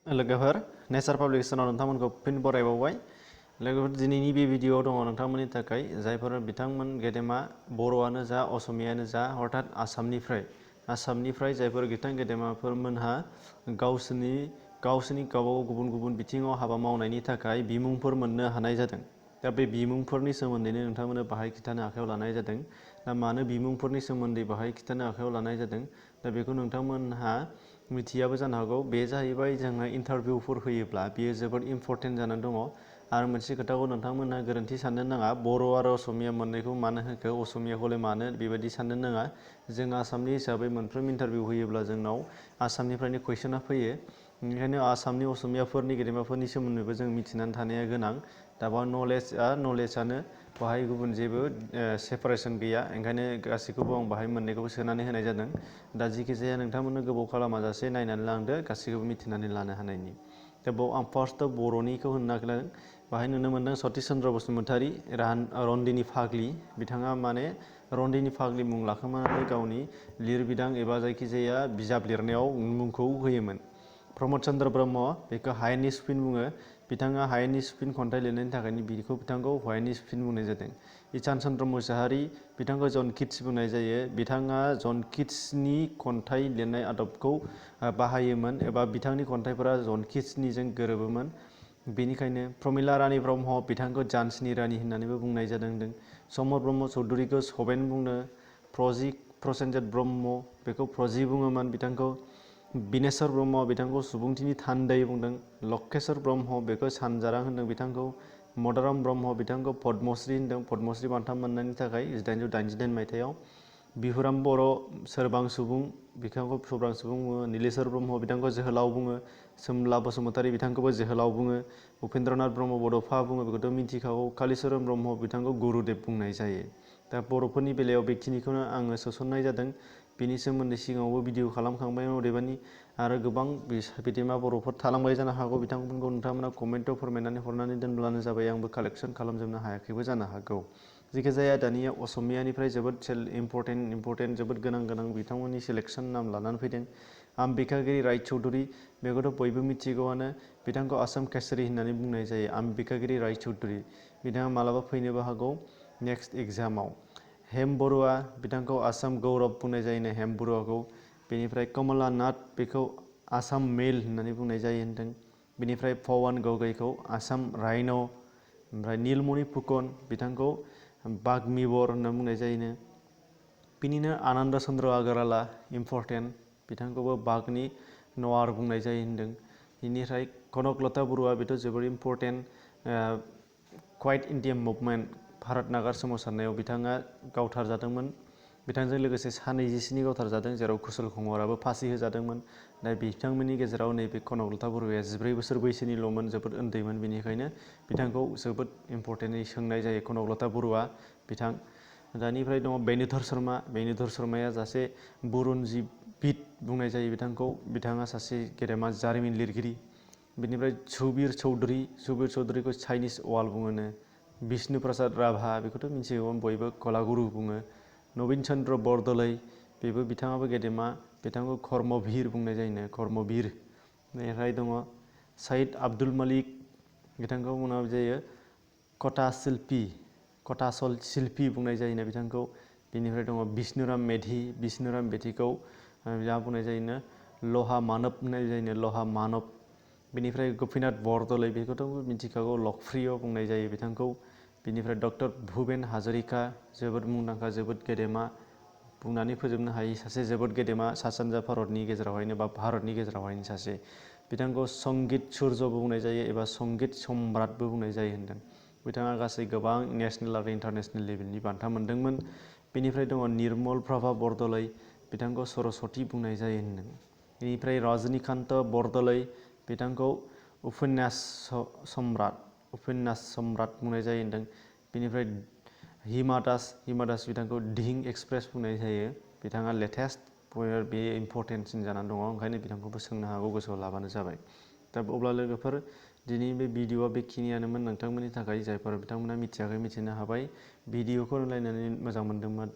लोगोफोर नेचार पाब्लिकेशनाव नोंथांमोनखौ फिन बरायबावबाय। लोगोफोर दिनैनि बे भिडिअआव दङ नोंथांमोननि थाखाय जायफोर बिथांमोन गेदेमा बर'आनो जा असमियानो जा अर्थात आसामनिफ्राय जायफोर गेदेमाफोर मोनहा गावसोरनि गावबागाव गुबुन गुबुन बिथिङाव हाबा मावनायनि थाखाय बिमुंफोर मोननो हानाय जादों। दा बे बिमुंफोरनि सोमोन्दैनो नोंथांमोननो बाहाय खिथानो आखायाव लानाय जादों। दा मानो बिमुंफोरनि सोमोन्दै बाहाय खिथानो आखायाव लानाय जादों दा बेखौ नोंथांमोनहा मिथियाबो जानो हागौ। बे जाहैबाय जोंहा इन्टारभिउफोर होयोब्ला बेयो जोबोद इम्परटेन्ट जानानै दङ। आरो मोनसे खोथाखौ नोंथांमोनहा गोरोन्थि साननो नाङा, बर' आरो असमिया मोननैखौ मानो होखो, असमियाखौलाय मानो बेबायदि साननो नाङा। जों आसामनि हिसाबै मोनफ्रोम इन्टारभिउ होयोब्ला जोंनाव आसामनिफ्रायनो कुइसना फैयो। बेनिखायनो आसामनि असमियाफोरनि गेदेमाफोरनि सोमोन्दैबो जों मिथिनानै थानाया गोनां। दा बा नलेजआनो बाहाय गुबुन जेबो सेपारेसन गैया। ओंखायनो गासैखौबो आं बाहाय मोननैखौबो सोनानै होनाय जादों। दा जिखि जाया नोंथांमोननो गोबाव खालामाजासे नायनानै लांदो गासैखौबो मिथिनानै लानो हानायनि। दा बाव आं फार्स्टआव बर'निखौ होननो नागिरदों। बाहाय नुनो मोन्दों सतिश चन्द्र बसुमतारी, रन्दिनी फाग्लि। बिथाङा माने रन्दिनी फाग्लि मुं लाखोमानानै गावनि लिरबिदां एबा जायखिजाया बिजाब लिरनायाव मुंखौ होयोमोन। प्रमद चन्द्र ब्रह्म, बेखौ हायेननि सुफिन बुङो। बिथाङा हायेननि सुफिन खन्थाइ लिरनायनि थाखायनो बिथांखौ हायेननि सुफिन बुंनाय जादों। ईशान चन्द्र मोसाहारी, बिथांखौ जन किट्स बुंनाय जायो। बिथाङा जन किट्सनि खन्थाइ लिरनाय आदबखौ बाहायोमोन एबा बिथांनि खन्थाइफोरा जन किट्सनिजों गोरोबोमोन। बेनिखायनो प्रमिला रानी ब्रह्म, बिथांखौ झान्सीनि रानी होननानैबो बुंनाय जादों। समर ब्रह्म चौधुरीखौ सभेन बुंनो। प्रसेनजित ब्रह्म, बेखौ प्रजि बुङोमोन बिथांखौ। बिनेश्वर ब्रह्म, बिथांखौ सुबुंथिनि थान्दै बुंदों। लक्षेश्वर ब्रह्म, बेखौ सानजारां होनदों बिथांखौ। मदाराम ब्रह्म, बिथांखौ पद्मश्री होनदों, पद्मश्री बान्था मोननायनि थाखाय 1889 मायथाइयाव। बिहुराम बर' सोरबां सुबुं, बिथांखौ सोरबां सुबुं बुङो। नीलेश्वर ब्रह्म, बिथांखौ जोहोलाव बुङो। सोमला बसुमतारी, बिथांखौबो जोहोलाव बुङो। उपेन्द्रनाथ ब्रह्म बड'फा बुङो, बेखौथ' मिथिखागौ। कालीचरण ब्रह्म, बिथांखौ गुरुदेब बुंनाय जायो। दा बर'फोरनि बेलायाव बेखिनिखौनो आङो सोसननाय जादों। बेनि सोमोन्दै सिगाङावबो भिडिअ खालामखांबाय अदेबानि। आरो गोबां बिदेमा बर'फोर थालांबाय जानो हागौ, बिथांमोनखौ नोंथांमोना कमेन्टआव फोरमायनानै हरनानै दोनब्लानो जाबाय। आंबो कालेक्सन खालामजोबनो हायाखैबो जानो हागौ। जिखिजाया दानिया असमियानिफ्राय जोबोद इम्परटेन्ट जोबोद गोनां बिथांमोननि सेलेक्सन नाम लानानै फैदों। आम्बिकागिरि रायचौधुरी, बेखौथ' बयबो मिथिगौआनो। बिथांखौ आसाम केसरी होननानै बुंनाय जायो। आम्बिकागिरि रायचौधुरी, बिथाङा मालाबा फैनोबो हागौ नेक्स्ट एग्जामाव। हेम बरुवा, बिथांखौ आसाम गौरब बुंनाय जायोनो हेम बरुवाखौ। बेनिफ्राय कमला नाथ, बेखौ आसाम मेल होननानै बुंनाय जायो होनदों। बेनिफ्राय पवन गगैखौ आसाम राइन'। ओमफ्राय नीलमणि फुकन, बिथांखौ बाग्मिवर होनना बुंनाय जायोनो। बिनिनो आनन्द चन्द्र आगरवाला, इम्परटेन्ट, बिथांखौबो बागनि नवार बुंनाय जायो होनदों। बेनिफ्राय कनकलता बरुवा, बेथ' जोबोर important. Quite India movement, Bharat नागार सोमावसारनायाव बिथाङा गावथारजादोंमोन। बिथांजों लोगोसे 27 गावथारजादों, जेराव कुशल कुमाराबो फासि होजादोंमोन। दा बिथांमोननि गेजेराव नैबे कनकलता बरुवाया 14 बोसोर बैसोनिल'मोन, जोबोद उन्दैमोन। बेनिखायनो बिथांखौ जोबोद इम्परटेन्टै सोंनाय जायो, कनकलता बरुवा बिथां। दानिफ्राय दङ बेनुधर शर्मा। बेनुधर शर्माया सासे बुरन्जीबिद बुंनाय जायो बिथांखौ। बिथाङा सासे गेदेमा जारिमिन लिरगिरि। बिनिफ्राय सुबीर चौधुरीखौ चाइनिस वाल बुङोनो। बिष्णु प्रसाद राभा, बेखौथ' मिथिगौ बयबो, कलागुरु बुङो। नवीन चन्द्र बरदलै, बेबो बिथाङाबो गेदेमा, बिथांखौ कर्मवीर बुंनाय जायोनो, कर्मवीर। बेनिफ्राय दङ सैयद आब्दुल मलिक, बिथांखौ बुंनाय जायो कथा शिल्पी बुंनाय जायोनो बिथांखौ। बेनिफ्राय दङ बिष्णुराम मेधि, बिष्णुराम मेधिखौ बुंनाय जायोनो लहा मानब होननाय जायोनो, लहा मानब। बेनिफ्राय गपिनाथ बरदलै, बेखौथ' मिथिखागौ, लकप्रिय बुंनाय जायो बिथांखौ। बेनिफ्राय डक्टर भुपेन हाजरिका, जोबोद मुंदांखा, जोबोद गेदेमा, बुंनानै फोजोबनो हायि सासे जोबोद गेदेमा सा सानजा भारतनि गेजेरावहायनो बा भारतनि गेजेरावहायनो सासे। बिथांखौ संगित सुर्यबो बुंनाय जायो एबा संगित सम्राटबो बुंनाय जायो होनदों। बिथाङा गासै गोबां नेसनेल आरो इन्टारनेसनेल लेभेलनि बान्था मोनदोंमोन। बेनिफ्राय दङ निर्मल प्रभा बरदलै, बिथांखौ सरस्वती बुंनाय जायो होनदों। बेनिफ्राय रजनीकान्त बरदलै, बिथांखौ उपन्यास सम्राट बुंनाय जायो होनदों। बेनिफ्राय हिमा दास, बिथांखौ दिहिं एक्सप्रेस बुंनाय जायो। बिथाङा लेटेस्ट, बे इम्परटेन्टसिन जानानै दङ, ओंखायनो बिथांखौबो सोंनो हागौ, गोसोआव लाबानो जाबाय। दा अब्ला लोगोफोर, दिनै बे भिडिअआ बेखिनियानोमोन नोंथांमोननि थाखाय। जायफोर बिथांमोना मिथियाखै, मिथिनो हाबाय। भिडिअखौ नायनानै मोजां मोनदोंमोन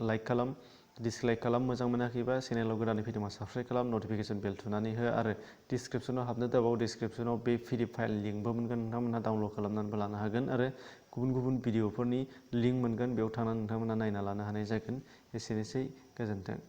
लाइक खालाम। दिसलाइक खालाम, मोजां मोनाखैबा चेनेलाव गोदानै फैदोंबा साबस्क्राइब खालाम, नटिफिकेसन बेल थुनानै हो आरो डिसक्रिपसनाव हाबनो दाबाव डिसक्रिपसनाव बे PDF फाइल लिंकबो मोनगोन, नोंथांमोनहा डाउनलड खालामनानैबो लानो हागोन आरो गुबुन गुबुन भिडिअफोरनि लिंक मोनगोन, बेयाव थांनानै नोंथांमोनहा नायना लानो हानाय जागोन। एसेनोसै, गोजोन्थों।